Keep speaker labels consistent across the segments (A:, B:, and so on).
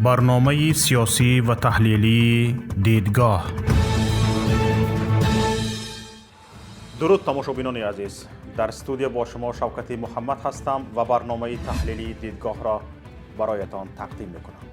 A: Барномаи сиёсӣ ва таҳлилии «Дидгоҳ».
B: Дуруд, тамошобинони азиз! Дар студия бо шумо Шавкати Муҳаммад ҳастам ва барномаи таҳлилии «Дидгоҳро» бароятон тақдим мекунам.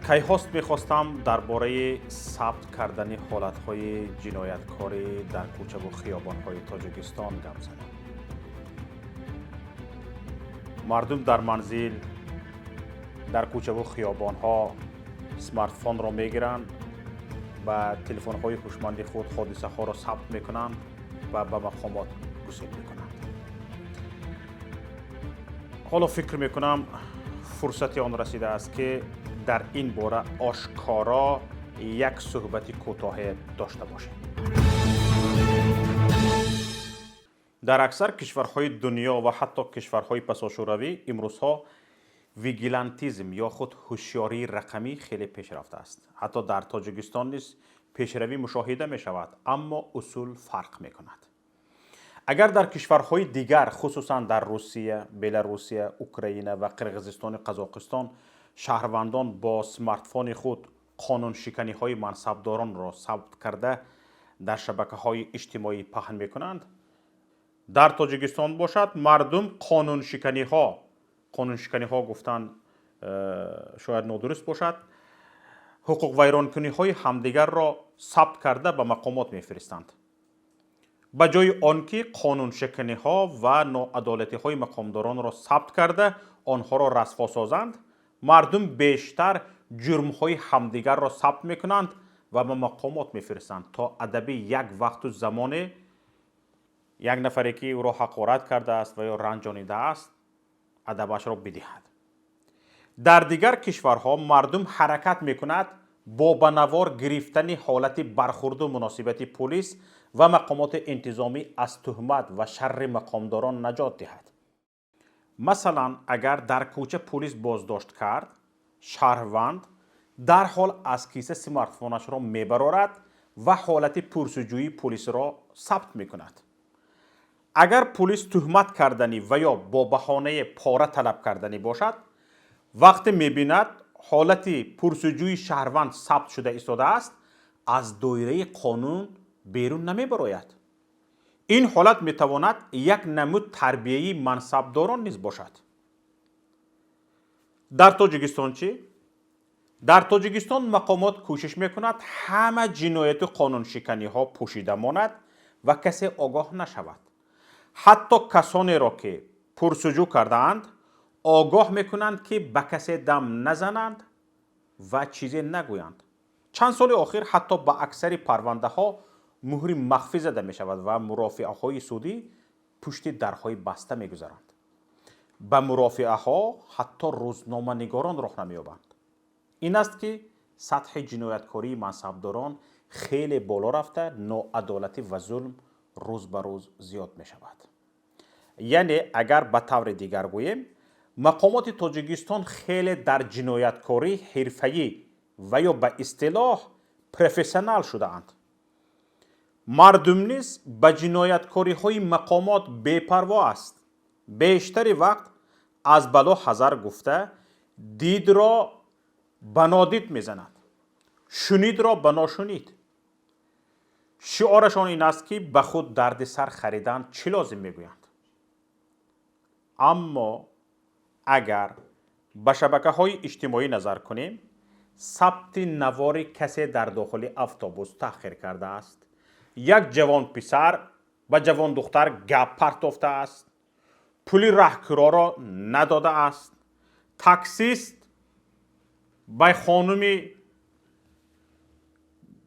B: Кайҳост мехостам дар бораи сабт кардани ҳолатҳои ҷинояткорӣ дар кӯчаву хиёбонҳои Тоҷикистон гап занам. Мардум дар манзил, дар кӯчаву хиёбонҳо смартфонро мегиранд, ба телефонҳои ҳушманди худ ҳодисаҳоро сабт мекунанд ва ба мақомот гусел мекунанд. Ҳоло фикр мекунам, фурсати он расидааст, ки дар ин бора ошкоро як суҳбати кӯтоҳе дошта бошем. Дар аксар кишварҳои дунё ва ҳатто кишварҳои пасошӯравӣ имрӯзҳо вигилантизм ё худ ҳушёрии рақамӣ хеле пешрафта аст. Ҳатто дар Тоҷикистон низ пешравӣ мушоҳида мешавад, аммо усул фарқ мекунад. Агар дар кишварҳои дигар, хусусан дар Русия, Беларусия, Украина ва Қирғизистону Қазоқистон, шаҳрвандон бо смартфони худ қонуншиканиҳои мансабдоронро сабт карда, дар шабакаҳои иҷтимоӣ паҳн мекунанд, дар Тоҷикистон бошад, мардум қонуншиканиҳо, қонуншиканиҳо гуфтан шояд нодуруст бошад, ҳуқуқвайронкуниҳои ҳамдигарро сабт карда, ба мақомот мефиристанд. Ба ҷои он ки қонуншиканиҳо ва ноадолатиҳои мақомдоронро сабт карда, онҳоро расво созанд, мардум бештар ҷурмҳои ҳамдигарро сабт мекунанд ва ба мақомот мефиристанд, то адаби як вақту замоне як нафаре, ки ӯро ҳақорат кардааст ва ё ранҷонидааст, адабашро бидиҳад. Дар дигар кишварҳо мардум ҳаракат мекунад бо ба навор гирифтани ҳолати бархурду муносибати пулис ва мақомоти интизомӣ аз туҳмат ва шарри мақомдорон наҷот диҳад. Масалан, агар дар кӯча пулис боздошт кард, шаҳрванд дарҳол аз киса смартфонашро мебарорад ва ҳолати пурсуҷӯии пулисро сабт мекунад. Агар пулис туҳмат карданӣ ва ё бо баҳонаи пора талаб карданӣ бошад, вақте мебинад, ҳолати пурсуҷӯи шаҳрванд сабт шуда истодааст, аз доираи қонун берун намебарояд. Ин ҳолат метавонад як намуд тарбияи мансабдорон низ бошад. Дар Тоҷикистон чӣ? Дар Тоҷикистон мақомот кӯшиш мекунад, ҳама ҷинояту қонуншиканиҳо пӯшида монад ва касе огоҳ нашавад. Ҳатто касонеро, ки пурсуҷӯ кардаанд, огоҳ мекунанд, ки ба касе дам назананд ва чизе нагӯянд. Чанд соли охир ҳатто ба аксари парвандаҳо муҳри махфӣ зада мешавад ва мурофиаҳои судӣ пушти дарҳои баста мегузаранд. Ба мурофиаҳо ҳатто рӯзноманигорон роҳ намеёбанд. Ин аст, ки сатҳи ҷинояткории мансабдорон хеле боло рафта, ноадолатӣ ва зулм рӯз ба рӯз зиёд мешавад. Яъне, агар ба таври дигар гӯем, мақомоти Тоҷикистон хеле дар ҷинояткорӣ ҳирфаӣ ва ё ба истилоҳ профессионал шудаанд. Мардум низ ба ҷинояткориҳои мақомот бепарво аст. Бештари вақт аз бало ҳазар гуфта, дидро ба нодид мезанад, шунидро ба ношунид. Шиорашон ин аст, ки ба худ дарди сар харидан чӣ лозим, мегӯянд. Аммо агар ба шабакаҳои иҷтимоӣ назар кунем, сабти навори касе дар дохили автобус таъхир кардааст, як ҷавон писар ба ҷавондухтар гап партофтааст, пули раҳкироро надодааст, таксист ба хонуми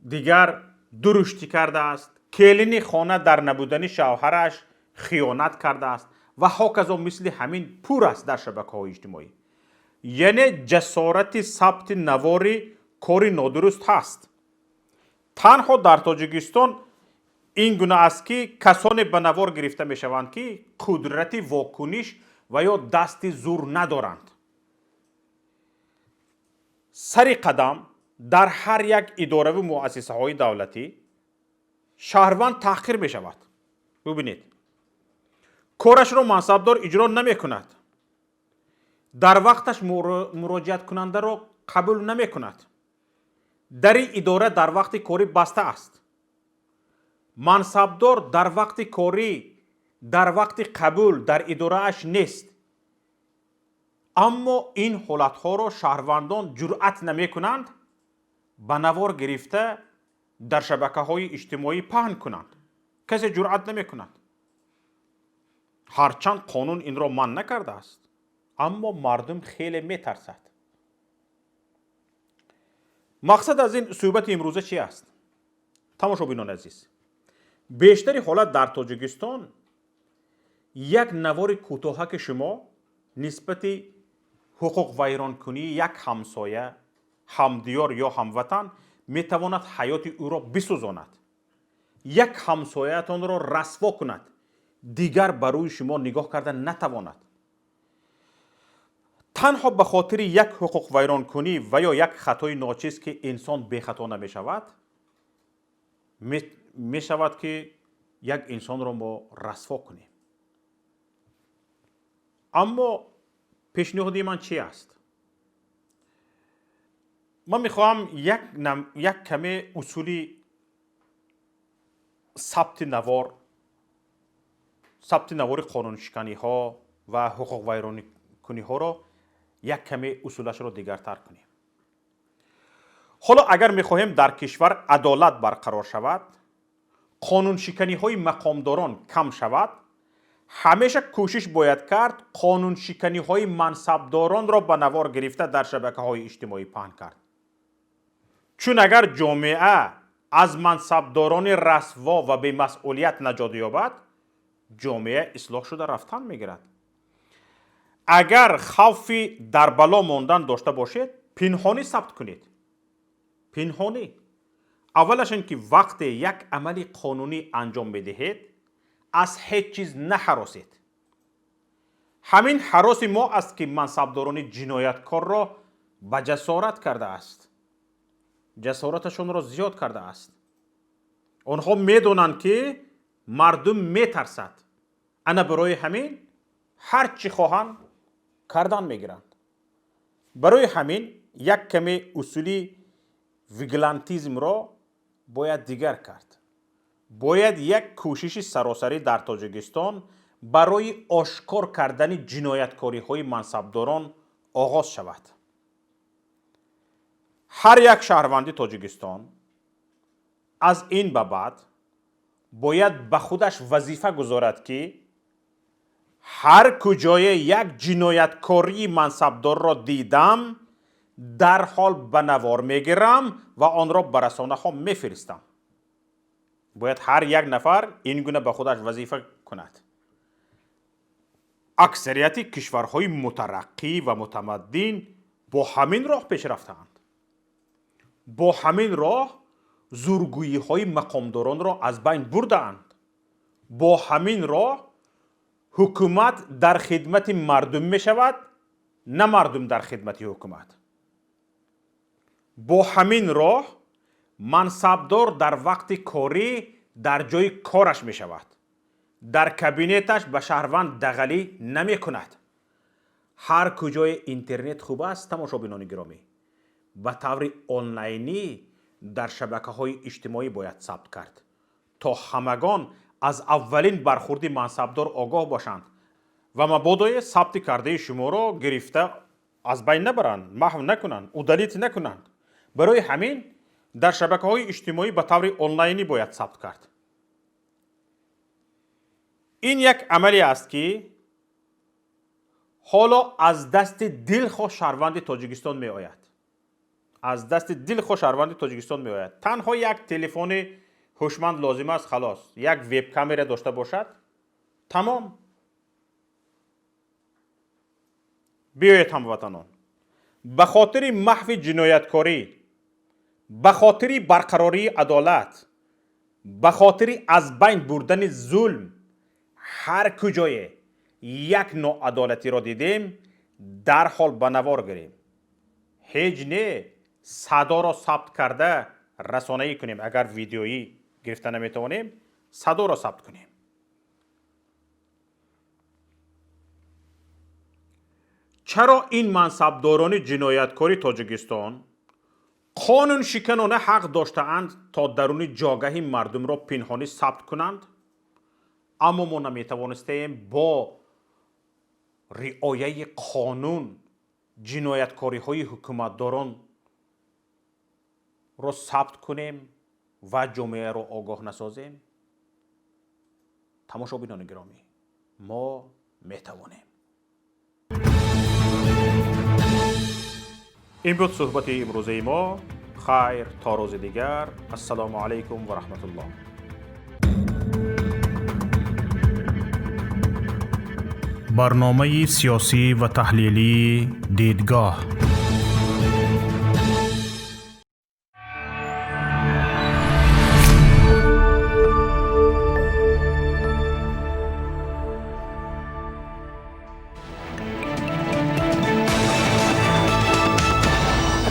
B: дигар дуруштӣ кардааст, келини хона дар набудани шавҳараш хиёнат кардааст ва ҳоказо. Мисли ҳамин пур аст дар шабакаҳои иҷтимоӣ. Яъне ҷасорати сабти навори кори нодуруст ҳаст. Танҳо дар Тоҷикистон ин гуна аст, ки касоне ба навор гирифта мешаванд, ки қудрати вокуниш ва ё дасти зур надоранд. Сари қадам дар ҳар як идораву муассисаҳои давлатӣ шаҳрванд таҳқир мешавад. Бубинед, корашро мансабдор иҷро намекунад. Дар вақташ муроҷиаткунандаро қабул намекунад. Дари идора дар вақти корӣ баста аст. Мансабдор дар вақти корӣ, дар вақти қабул дар идорааш нест. Аммо ин ҳолатҳоро шаҳрвандон ҷуръат намекунанд ба навор гирифта дар шабакаҳои иҷтимоӣ паҳн кунанд. Касе ҷуръат намекунад. Ҳарчанд қонун инро манъ накардааст, аммо мардум хеле метарсад. Мақсад аз ин суҳбати имрӯза чи аст? Тамошобинони азиз, бештари ҳолат дар Тоҷикистон як навори кӯтоҳаки шумо нисбати ҳуқуқвайронкунии як ҳамсоя, ҳамдиёр ё ҳамватан метавонад ҳаёти ӯро бисӯзонад, як ҳамсояатонро расво кунад, дигар ба рӯи шумо нигоҳ карда натавонад. Танҳо ба хотири як ҳуқуқвайронкунӣ ва ё як хатои ночиз, ки инсон бехато намешавад, мешавад ки як инсонро мо расво кунем. Аммо пешниҳоди ман чи аст? Ман мехоҳам як каме усули сабти навор, сабти навори қонуншиканиҳо ва ҳуқуқвайронкуниҳоро як каме усулашро дигартар кунем. Ҳоло агар мехоҳем дар кишвар адолат барқарор шавад, қонуншиканиҳои мақомдорон кам шавад, ҳамеша кӯшиш бояд кард қонуншиканиҳои мансабдоронро ба навор гирифта дар шабакаҳои иҷтимоӣ паҳн кард. Чун агар ҷомеа аз мансабдорони расво ва бемасъулият наҷот ёбад, ҷомеа ислоҳ шуда рафтан мегирад. Агар хавфи дар бало мондан дошта бошед, пинҳонӣ сабт кунед. Пинҳонӣ. Аввалаш ин ки вақте як амали қонунӣ анҷом медиҳед, аз ҳеҷ чиз наҳаросед. Ҳамин ҳароси мо аст, ки мансабдорони ҷинояткорро ба ҷасорат кардааст, ҷасораташонро зиёд кардааст. Онҳо медонанд, ки мардум метарсад. Ана барои ҳамин ҳар чӣ хоҳанд кардан мегиранд. Барои ҳамин як каме усули вигилантизмро бояд дигар кард. Бояд як кӯшиши саросарӣ дар Тоҷикистон барои ошкор кардани ҷинояткориҳои мансабдорон оғоз шавад. Ҳар як шаҳрванди Тоҷикистон аз ин ба баъд бояд ба худаш вазифа гузорад, ки ҳар куҷое як ҷинояткории мансабдорро дидам, дарҳол ба навор мегирам ва онро ба расонаҳо мефиристам. Бояд ҳар як нафар ин гуна ба худаш вазифа кунад. Аксарияти кишварҳои мутараққӣ ва мутамаддин бо ҳамин роҳ пеш рафтаанд. Бо ҳамин роҳ зургӯиҳои мақомдоронро аз байн бурдаанд. Бо ҳамин роҳ ҳукумат дар хидмати мардум мешавад, на мардум дар хидмати ҳукумат. Бо ҳамин роҳ мансабдор дар вақти корӣ дар ҷои кораш мешавад, дар кабинеташ ба шаҳрванд дағалӣ намекунад. Ҳар куҷое интернет хуб аст, тамошобинони гиромӣ, ба таври онлайнӣ дар шабакаҳои иҷтимоӣ бояд сабт кард, то ҳамагон аз аввалин бархурди мансабдор огоҳ бошанд ва мабодое сабти кардаи шуморо гирифта аз байн набаранд, маҳв накунанд, удалить накунанд. Барои ҳамин дар шабакаҳои иҷтимоӣ ба таври онлайнӣ бояд сабт кард. Ин як амале аст, ки ҳоло аз дасти дилхоҳ шаҳрванди Тоҷикистон меояд. Аз дасти дилхоҳ шаҳрванди Тоҷикистон меояд. Танҳо як телефони ҳушманд лозим аст, халос. Як веб-камера дошта бошад, тамом. Биёед, ҳамватанон, ба хотири маҳви ҷинояткорӣ, ба хотири барқарории адолат, ба хотири аз байн бурдани зулм, ҳар куҷое як ноадолатиро дидем, дарҳол ба навор гирем. Ҳеҷ не, садоро сабт карда расонаӣ кунем. Агар видеоӣ гирифта наметавонем, садоро сабт кунем. Чаро ин мансабдорони ҷинояткори Тоҷикистон қонуншиканона ҳақ доштаанд, то даруни ҷогаҳи мардумро пинҳонӣ сабт кунанд, аммо мо наметавонистаем бо риояи қонун ҷинояткориҳои ҳукуматдоронро сабт кунем ва ҷомеаро огоҳ насозем? Тамошобинони гиромӣ, мо метавонем. Ин буд суҳбати имрӯзаи мо. Хайр, то рӯзи дигар. Ассалому алайкум ва раҳматуллоҳ.
A: Барномаи сиёсӣ ва таҳлилии «Дидгоҳ».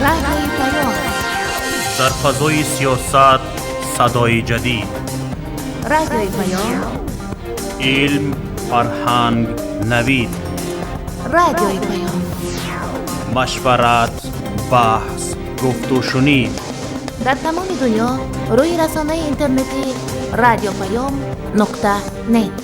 C: Радиои Паём.
A: Дар фазои сиёсат садои ҷадид.
C: Радиои Паём.
A: Илм, фарҳанг, навид.
C: Радиои Паём.
A: Машварат, баҳс, гуфтушунид.
C: Дар тамоми дунё рӯи расонаи интернетӣ радиопаём.нет.